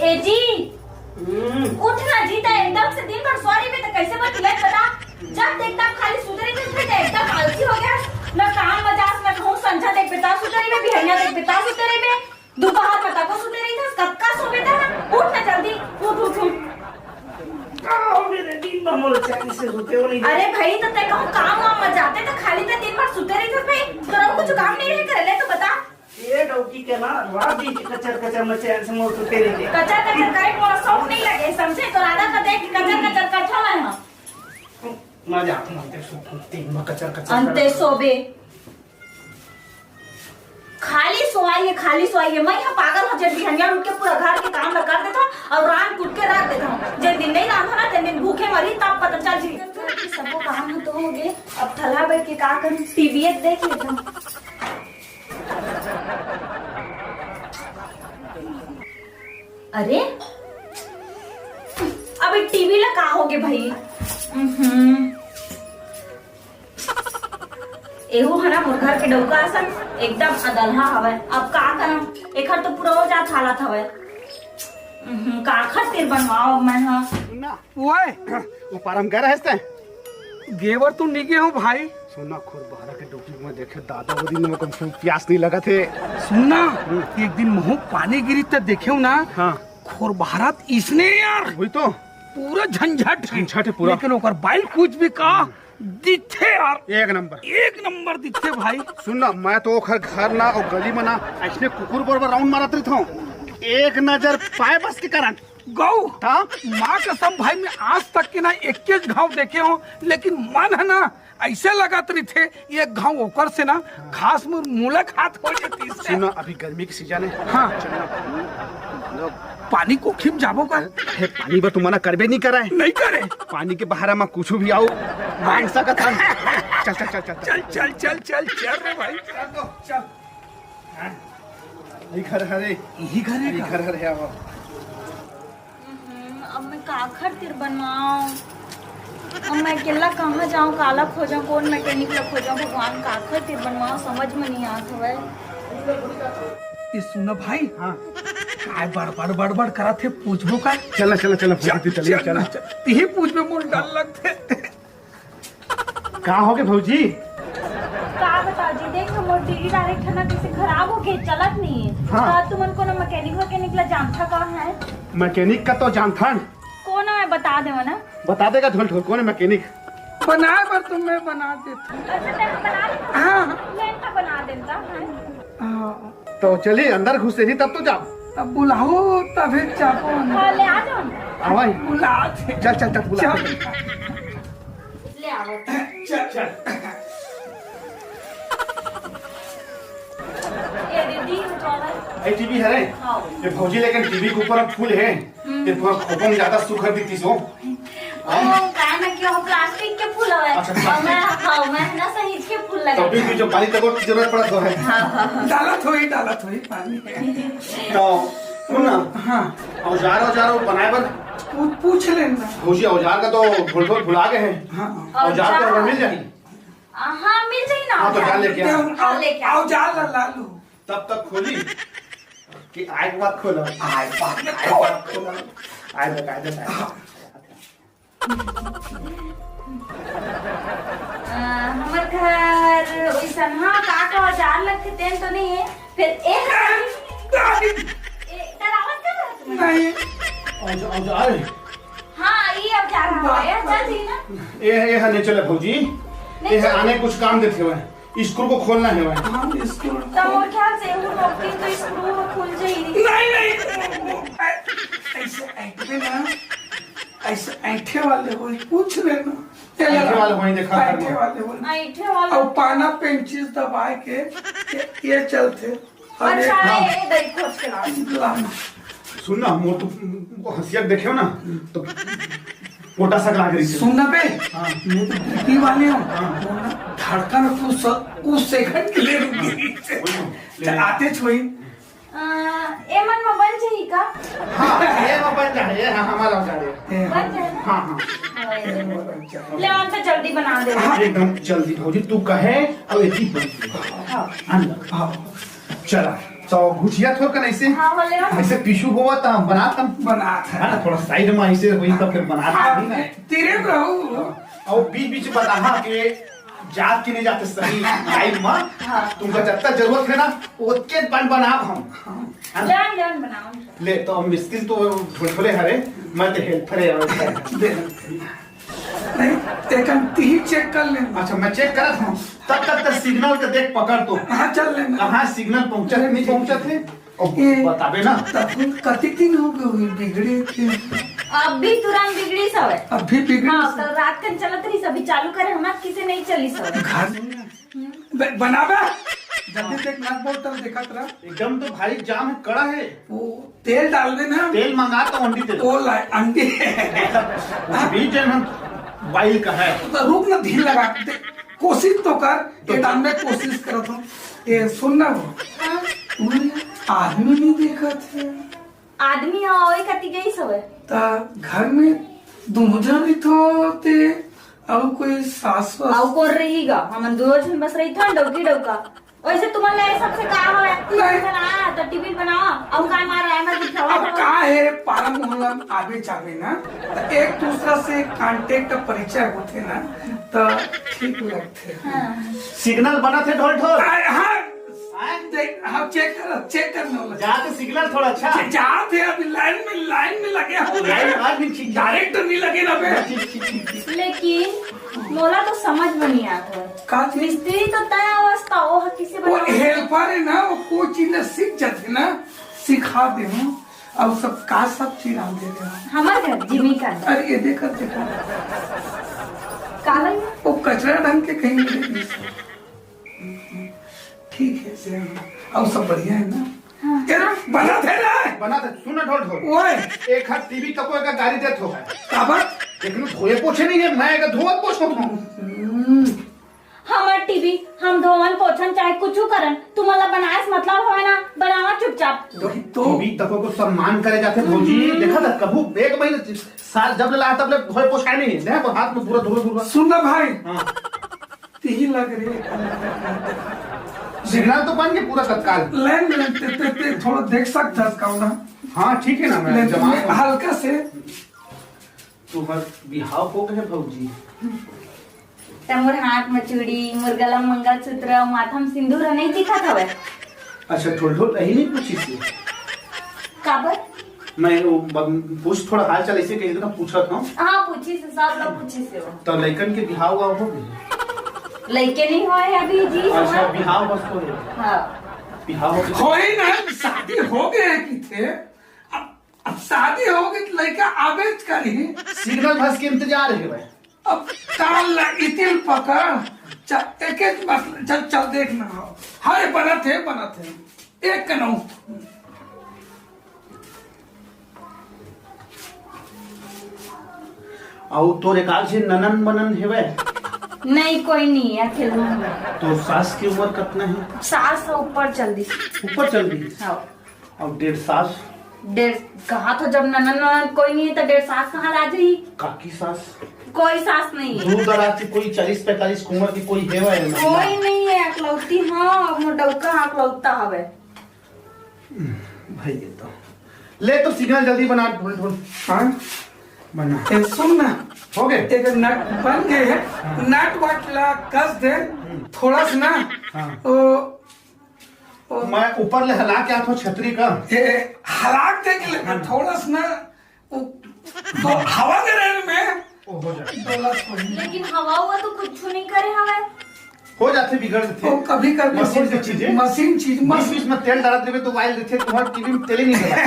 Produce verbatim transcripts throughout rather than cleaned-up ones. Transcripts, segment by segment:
ए जी, हम्म। उठ ना जी, त एकदम से दिन भर सोए रहिबे त कैसे बतियाए बता? जब देख तब खाली सुते रहिथस, त एकदम आलसी हो गे हस। न काम म जास, न कहूँ संझा देखबे त सुते रहिबे, बिहनिया देखबे त सुते रहिबे, दोपहर म तको सुते रहिथस, कतका सोबे त? उठ ना जल्दी, उठ, उठ, उठ। का हो गे रे, दिन भर मोला चैन से सुते हो नहीं। अरे भाई, त तैं कहूँ काम वाम म जाते त खाली त दिन भर सुते रहिथस भाई, तोरा कुछ काम नहीं रहे करे ले, तो बता। ए डौकी के ना, रात दिन के कचर कचर में चैन से मोर सुते रहिथे। कचर कचर करे मोला शौक नहीं लगे, समझे? तोर आदत ल देख के कचर कचर करथों मैं ह। ना जात, अंते सो, दिन में कचर कचर अंते करत। सोबे। खाली सोवाई हे, खाली सोवाई हे। मैं ह पागल हों, जेन बिहनिया उठ के पूरा घर के काम ल कर देथों अउ रांध कूट के रख देथों। जेन दिन नहीं रांधों ना, तेन दिन भूखे मरही, तब पता चल जी। सबो काम ह तो हो गे, अब थल्हा बैठ के का करूं, टीवी देख लेथों। अरे, अबे टीवी ला का होगे भाई? उहुं। एहू ह ना मोर घर के डउका असन एकदम अदलहा हवय। अब का करंव? एखर तो पूरा ओ जात हालत हवय। उहुं, काखर तीर बनवाओ अब मैं ह। सुन ना। ओए, ओ पार म गे रहेस तैं? गेबर तो नी गे हों भाई। सुन ना, खुरबारा के डौकी म देखे दादा, वो दिन में कम से कम प्यास नहीं लगत हे। सुन ना, हम्म। एक दिन महूं पानी गिरी त देखेंव ना, हाँ। खुरबारा त इसने यार। वही तो। पूरा झंझट हे। झंझट हे पूरा। लेकिन ओकर बाइल कुछ भी का हम्म। दिखे यार। एक नंबर। एक नंबर दिखे भाई। सुन ना, मैं तो ओखर घर ना अउ गली में ना अइसने कुकुर बरोबर राउंड मारत रहिथों। एक नजर पाए बस के करंट। गऊ। हाँ? माँ कसम भाई, मैं आज तक के ना इक्कीस घाव देखे हों, लेकिन मन ह ना अइसे लगत रहिथे, एक घाव ओकर से ना खास मोर मुलाकात हो जातिस। सुन ना, अभी गर्मी के सीजन हे। हाँ। चल ना, पानी, मतलब पानी कोखी म जाबो का? हे, पानी बर तो मना करबे नहीं करे। नहीं करे। पानी के बहारा म कुछू भी आऊ, मांग सकत हन। चल, चल, चल, चल, चल। चल, चल, चल, चल, चल रे भाई। चल। हाँ। यही घर हरे। यही घर हे यही का? घर हरे, आवा। हम्म, अब मैं काखर तीर बनवाओं? अब मैं अकेला कहाँ जाओं, काला खोजों, कोन मैकेनिक ला खोजों, भगवान, काखर तीर बनवाओं, समझ में नहीं आत हवय। ए सुन ना भाई। हाँ। काय बड़बड़, बड़बड़ करत हे, पूछबो का? चल ना, चल ना, चल ना, चल, चल, चल, चल ना। चल। तिही पूछबे, मोर डर लगथे। का होगे भौजी? का बताओं जी, देख ना, मोर टीवी डायरेक्ट हे ना, कइसे खराब होगे, चलत नहीं हे। हाँ। त तुमन कोनो मैकेनिक वैकेनिक ला जानथा का हे? मैकेनिक का तो जानथन। कोन हे, बता देवा ना। बता देगा ढोल ढोल, कोन हे मैकेनिक? बनाए बर तो मैं बना देथों। अच्छा, तैं बना देथस? हाँ। मैं तो बना देथों, हैं? हाँ। तो चली, अंदर घुसे ही तब तो जाओ। तब बुलाओ, तभी जाबो अंदर। हाँ, ले आ जाओ ना। हाँ भाई। बुला दे। चल, चल, चल, बुला चल। दे। ले आओ। चल, चल। ए दीदी, उठाओ भाई। ए, टीवी हरे? हाँ। ए भौजी, लेकिन टीवी के ऊपर अब फूल हे। हम्म। ए तोर खोपा म ज्यादा सुघर दिखतिस ओ। ओ, काय में क्यों प्लास्टिक के फूल हवय? अच्छा, अउ मैं, हाँ, मैं ना सहीज के फूल लगा तब भी तुझे पानी तको की जरूरत पड़त हे। हाँ, हाँ, हाँ। डालत होही, डालत होही पानी। तो सुन ना। हाँ। औजार, औजार वो बनाए बर। पू-, पूछ लेना। भौजी, औजार का तो भूल, भूल, भुला गे हे। हाँ। औजार तो औजार? हमें मिल जाही। आ, हाँ, मिल जाही ना हाँ, तो औजार। जा लेके आ। हाँ, लेके आ। औजार ला, ला लू। तब तक खोली कि आए के बाद खोला। आए के बाद, आए के बाद खोला। आए तक, आए तक, आए तक। अ, हमर घर ओइसन, हाँ, का का औजार लगथे, तेन तो नहीं हे। फिर ए, ए, डरावत का रहा तुम? नहीं। औज-, औजार। हाँ, ये औजार हमारे यहाँ चल जी ना। ए, ए, हाँ, नहीं चले भौजी। नहीं ए, चले। आने कुछ काम देथे हुए। स्क्रू को खोलना हे भाई। हाँ, स्क्रू त मोर ख्याल से वो नौकरी तो स्क्रू में खुल जाही। नहीं, नहीं, वो, वो, ऐ-, ऐसे ऐंठे ना, ऐसे ऐंठे वाले होही, पूछ लेना। ऐंठे वाले होही, देखा ऐंठे करना। वाले होही। ऐंठे वाले। अउ पाना पेंचिस दबाए के, ये, ये चलथे। अरे, अच्छा, हाँ। ये दही खोज के ला। ला ना। सुन ना, मोर तो वो हंसिया के देखे हो ना, तो पोटा सा लाग रही है। सुन ना बे, हाँ। मैं तो बीपी वाले हूँ। हाँ। वो ना धड़कन कुछ स-, कुछ सेकंड के लिए रुक गई। हाँ, वही तो। ले, ले। आते छोई। अ, ए मन में बन जाही का? हाँ, ये में बन जाए, ये हाँ, हमारा हो जाए। ए, बन जाए ना? हाँ, हाँ। हाँ, ये बन जाए। ले, हम तो जल्दी बना दे। हाँ, एकदम जल्दी भौजी, तू कहे, अब एक ही बन। हाँ। अंदर। हाँ। चला। तो घुटिया थोर कन ऐसे, हाँ, बोले हो। ऐसे टिशू होवत, हम बनात हन। बनात है। है ना, थोड़ा साइड में ऐसे होई, तब फिर बनात हाँ, हन, है ना? तेरे रहू। और बीच बीच में बताहा के जात के नहीं जाते सही टाइम में। हाँ। तुमका जत्ता जरूरत है ना, ओतके बन बनाब हम। हाँ। है ना? जान, जान बनाओ। ले, तो हम मिस्किन तो झोलझोले हरे, मैं तो हेल्पर है। ले। नहीं, एक हम तीही चेक कर लेना। अच्छा, मैं चेक करत हूँ। तब तक तो सिग्नल के देख पकड़ तो। हाँ, चल लेना। कहाँ सिग्नल पहुँचत, नहीं पहुँचत है? और ये बताबे ना। तब कति दिन हो गए हुई बिगड़े थे? अब भी तुरंत बिगड़ी सब है। अब भी बिगड़ी हाँ, सब? कल रात कन चलत रही, सभी चालू करे, हमार किसे नहीं चली सब। घर में ब-, बनाबे। जल्दी देख, नट बोल्ट तब देखत रह। एकदम तो भारी जाम है, कड़ा है। वो तेल डालबे ना। तेल मंगा तो अंडी तेल। वो ला, अंडी। कुछ भी जन हम बाइल का है। तो रुक ना, धीर लगा के दे। कोशिश तो कर। तो ये डालने कोशिश करत हूँ। ये सुन ना वो। हाँ। वो आदमी नहीं देखत है। आदमी ह, ओई कति गई सवे। ता घर में दुमुझा भी तो ते, अउ कोई सास वास? अउ कोन रहीगा? हमन दो झन बस रही थन, डौकी डौका। वैसे तुमन ले सबसे का हो? नहीं। बना, तो टीवी बनाओ, अउ का मार रहा है, मैं दिखावा अब तो। का है, पारा मोहल्ला में आवे जावे ना, तो एक दूसरा से कांटेक्ट, परिचय होते ना, तो ठीक लगते। हाँ। सिग्नल बना थे ढोल ढोल। आ, हाँ। आए? देख, हाँ, चेक कर, चेक कर लो। जा तो सिग्नल थोड़ा अच्छा। जा, जा थे अभी लाइन में, लाइन में लगे हो। लाइन आज भी ठीक है। डायरेक्ट तो नहीं लगे ना बे। ठीक, ठीक, ठीक, ठीक। लेकिन मोला तो समझ में नहीं आता है। का चीज? मिस्त्री तो तय अवस्था, वो किसे वो बता? हेल्पर है ना, वो कोई चीज ना सीख जाते ना, सिखा दे हूँ। अब सब का सब चीज हम दे दे हूँ। हमारे घर जिमी का। अरे ये देखा, देखा। का लगे? वो कचरा ढंग के कहीं मिले नहीं। ठीक है, से और सब बढ़िया है ना? हाँ। तेरा बना थे ना? बना थे, सुन ना ढोल ढोल। ओए। एक हाथ टीवी तको एक गाड़ी देत हो है। काबर? लेकिन धोए पोछे नहीं है, मैं एक धोए पोछो हूँ। हम्म। हमर टीवी हम धोवन पोछन चाहे कुछ करन, तुमला बनाए से मतलब होए ना, बनावा चुपचाप। तो, तो टीवी तको को सम्मान करे जाते भौजी, हम्म। देखा था कभू एक महीने साल जब ले लाया तब ले धोए पोछाए नहीं है। देखो हाथ में पूरा धुआं धुआं। सुन ना भाई। हाँ। तीही लग रही है। सिग्नल तो बन के पूरा तत्काल। लाइन में ते, ते, ते थोड़ा देख सकता है कौन है। हाँ, ठीक है ना, मैं लेकिन जमा ये हूँ। हल्का से। तुम्हार बिहाव हो गए भौजी। त मोर हाथ में चूड़ी, मोर गला में मंगलसूत्र, माथा में सिंदूर नहीं दिखत हवे। अच्छा, ढोल ढोल यही नहीं पूछी थी? काबर? मैं वो बग-, पूछ थोड़ा हाल चाल ऐसे कही ना, पूछत हूँ। हाँ, पूछी से, सब लोग पूछी से हो। तो लइकन के बिहाव वाव हो गए? लइके नहीं होए हैं अभी जी, अच्छा, हुआ। बिहाव बस हो गए। हाँ। बिहाव हो गए। होई ना, शादी हो गए कि थे। अब, अब शादी हो गई तो लइका आबे करी। सिग्नल बस के इंतजार है भाई। अब काल ला इतिल पकड़, चल, एक एक बार, चल, चल, देख ना हो। हाय, बनत है, बनत है। एक कनऊ। अउ तोर एकाध झन ननन बनन हेवय? नहीं, कोई नहीं है, अकेला हूँ। तो सास की उम्र कितना है? सास ह ऊपर चल दी। ऊपर चल दी? हाँ। अउ डेढ़ सास? डेढ़, कहा तो जब ननन ननन कोई नहीं है तो डेढ़ सास कहाँ ला जाई? काकी सास? कोई सास नहीं है। दूर दराज की कोई चालीस पैंतालीस की उम्र की कोई हेवय ना? कोई नहीं है, अकलौती। हाँ, अब मोर डौका अकलौता हवे। भाई ये तो ले तो सिग्नल जल्दी बना, ढोल ढोल। हाँ? बना। ए, सुन ना। हो गए? एक नट बन गए है। हाँ। नट वट ला कस दे, हम्म। थोड़ा सा ना। हाँ। ओ, ओ, मैं ऊपर ले हला के आथो छतरी का। ए, हला के देख ले, हाँ। थोड़ा सा ना, वो, तो हवा के रहने में। वो हो जाए। लेकिन हवा हुआ तो कुछ नहीं करे हवे। हो जाथे, बिगड़ जथे। वो कभी कभी मशीन हो की जाथे। चीज है। मशीन चीज, बीच मशीन। बीच में तेल डालत रहे तो वाइल देथे, तुम्हारा टीवी में तेल ही नहीं डाला।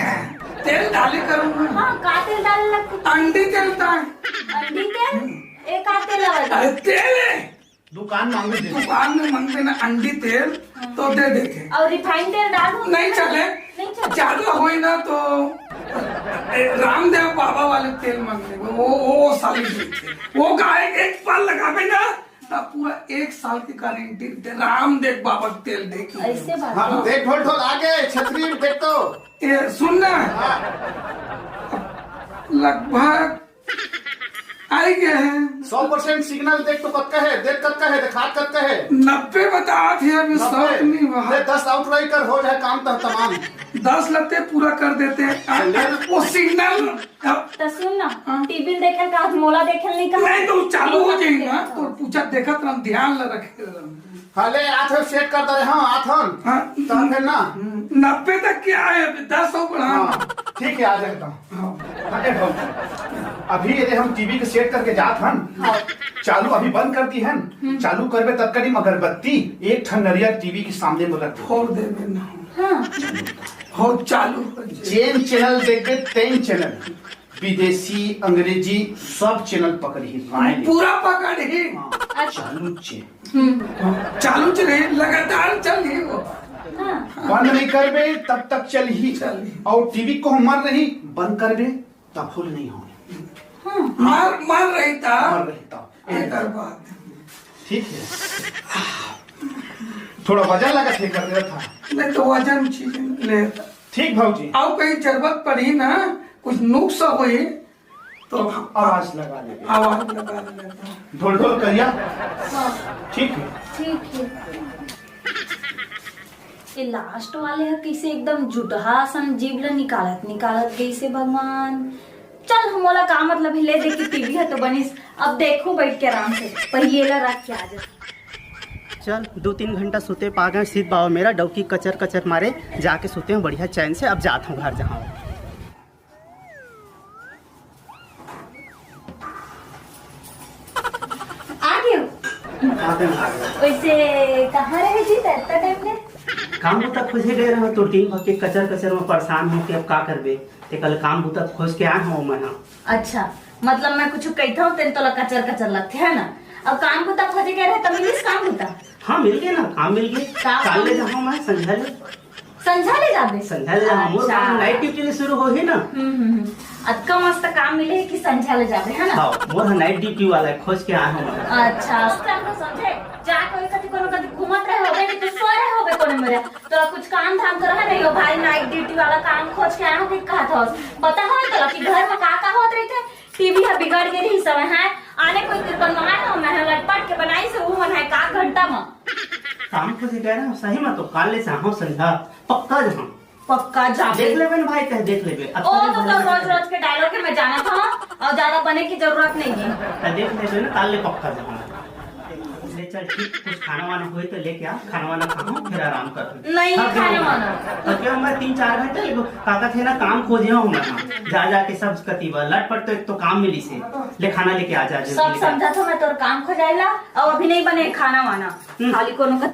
तेल डाले करूँ मैं। हाँ, का तेल डाले लगते? अंडी तेल था। अंडी तेल? हम्म। एक का तेल लगा? अरे तेल है। दुकान मांगे दे। दुकान में मांगते ना अंडी तेल, हाँ। तो दे देते। और रिफाइंड तेल डालू? नहीं चले। नहीं चले। ज्यादा होई ना तो, ए, रामदेव बाबा वाले तेल मांगते, वो, वो, वो साले देते। वो गाय एक बार लगावे ना, तब पूरा एक साल की गारंटी दे, रामदेव बाबा के तेल दे के। ऐसे बात हाँ, है। देख ढोल ढोल आगे, छतरी देख तो। ए, सुन ना। हाँ। लगभग आई गए हैं। सौ परसेंट सिग्नल देख तो कतका है, देख कतका है, देखात कतका है। नब्बे बतात हे, अभी सौ नब्बे। नहीं हुआ। ले दस आउट रही कर, हो जाए काम तह तमाम। दस लगते पूरा कर देते हैं। ले। वो सिग्नल। त सुन ना, हाँ। टीवी देखे का, मोला देखे नहीं कहा। नहीं तो चालू हो जाएगा, तो पूछा देखत रह, ध्यान ल रखे रह। हाँ, ले, आत हन, सेट कर दे रहे, हाँ, आत हन। हाँ, तब फिर ना। हम्म, नब्बे तक क्या है, अभी दस हो बढ़ा। हाँ, ठीक है, आ जाता हूँ। हाँ। हाँ, ए भाऊ, अभी ये हम टीवी के सेट करके जात हन। हाँ। चालू अभी बंद कर दी हन। हम्म। चालू करबे तब करीम अगरबत्ती एक ठन नरिया टीवी के सामने में रख दे। फोड़ देबे ना। हाँ। हो, चालू कर दे। जेन चैनल देखबे, तेन चैनल, विदेशी, अंग्रेजी, सब चैनल पकड़ही, राय ले। पूरा पकड़ही। हाँ, अच्छा। चालू चैनल। हम्म। चालू चले, लगातार चलही वो। हाँ। बंद नहीं करबे, तब तक चलही। चलही। और टीवी को मर रही, बंद करबे, तब फुल नहीं होने। हाँ। मार, मार रही था। मर रही था। एकर बात। ठीक है। थोड़ा वजन लगा थे कर देता था। नहीं तो वजन चीज लेता। ठीक भौजी। और कहीं जरूरत पड़ी ना, कुछ नुक्स हुई, तो आवाज लगा लेंगे। आवाज लगा लेता। ढोल ढोल करिया। हाँ। ठीक है। ठीक है। ये लास्ट वाले ह कइसे एकदम जुटहा असन जीभ ल निकालत निकालत गइसे भगवान। चल, हमोला का मतलब हे, ले दे के टीवी ह तो बनिस, अब देखहूं बइठ के आराम से, पहिली एला रख के आ जा। चल, दू तीन घंटा सुते पा गए, सीत बाबा मेरा डौकी कचर कचर मारे, जाके सुते हूँ बढ़िया चैन से, अब जात हूँ घर जहाँ। आ गए हो? आते हैं, आ गए। वैसे कहाँ रहे जी त इतना टाइम ले? काम बुता खोजे गए रहे, तो दिन भर के कचर कचर में परेशान हो के अब का करबे, ते कल काम बुता खोज के आए हो मैं, हाँ। अच्छा, मतलब मैं कुछ कहता हूँ तेन तोला कचर कचर लगथे है ना। अब काम बुता खोजे गए रहे त मिलिस काम बुता? हाँ, मिल गए ना, काम मिल गए। का काल ले काम? जाऊँ मैं संझा ले। संझा ले जाबे? संझा ले जाऊँ, मोर अच्छा। काम नाइट ड्यूटी ले शुरू होही ना। हम्म, हम्म, हम्म। अतका मस्त काम मिले हे कि संझा ले जाबे, है ना? हाँ, मोर ह नाइट ड्यूटी वाला है, खोज के आए हूँ मैं। अच्छा, उस टाइम तो समझे, जा कोई कति कोनो कति घूमत रहे होबे कि तू सो रहे होबे कोनो मेरा। तोरा कुछ काम धाम तो रहा नहीं हो भाई, नाइट ड्यूटी वाला काम खोज के आए हो कि कहत हस? पता हो तोरा कि घर में का का होत रहिथे? टीवी ह बिगड़ गे रहिस हवय, हैं? आने कोई तिरपन मंगाए हो, मैं ह लटपट के बनाइस हे, वो मन है का घंटा म। काम खोजे गए रहे, सही में तो काल ले जाहूँ संझा, पक्का जाहूँ। पक्का जाबे। देख लेबे ना भाई, तह देख लेबे। अब ओ, तनी तो, तो भर रोज रोज के डायलॉग के मैं जानत हूँ, और ज्यादा बने की जरूरत नहीं है। तह देख लेबे ना, काल ले पक्का जाहूँ। ले चल ठीक, कुछ खाना वाना होए तो लेके आ, खाना वाना खाहूँ, फिर आराम कर। नहीं, हाँ, खाना वाना। तो क्या मैं तीन चार घंटे लेगो, काका थे ना काम खोजे हूँ मैं, जा जाके सब कतीबा लटपट, तो एक तो काम मिलिस हे, ले खाना लेके आ जा जल्दी सब लेके आ। समझा था मैं तोर काम खोजाइला, और अभी नहीं बने खाना वाना, हम्म। खाली कोनो